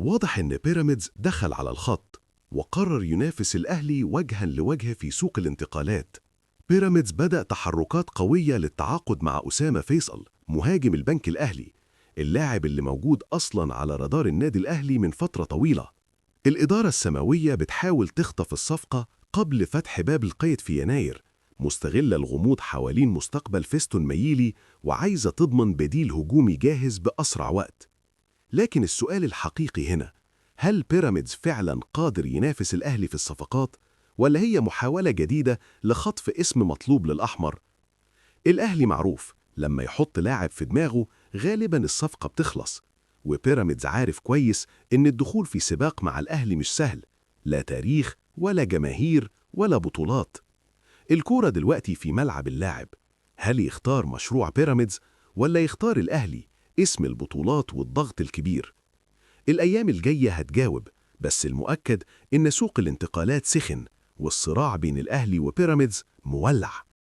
واضح إن بيراميدز دخل على الخط وقرر ينافس الأهلي وجها لوجه في سوق الانتقالات. بيراميدز بدأ تحركات قوية للتعاقد مع أسامة فيصل مهاجم البنك الأهلي، اللاعب اللي موجود أصلا على رادار النادي الأهلي من فترة طويلة. الإدارة السماوية بتحاول تخطف الصفقة قبل فتح باب القيد في يناير، مستغلة الغموض حوالين مستقبل فيستون مايلي وعايزة تضمن بديل هجومي جاهز بأسرع وقت. لكن السؤال الحقيقي هنا، هل بيراميدز فعلا قادر ينافس الأهلي في الصفقات، ولا هي محاولة جديدة لخطف اسم مطلوب للأحمر؟ الأهلي معروف لما يحط لاعب في دماغه غالبا الصفقة بتخلص، وبيراميدز عارف كويس إن الدخول في سباق مع الأهلي مش سهل، لا تاريخ ولا جماهير ولا بطولات. الكورة دلوقتي في ملعب اللاعب، هل يختار مشروع بيراميدز ولا يختار الأهلي اسم البطولات والضغط الكبير؟ الأيام الجاية هتجاوب، بس المؤكد إن سوق الانتقالات سخن والصراع بين الأهلي وبيراميدز مولع.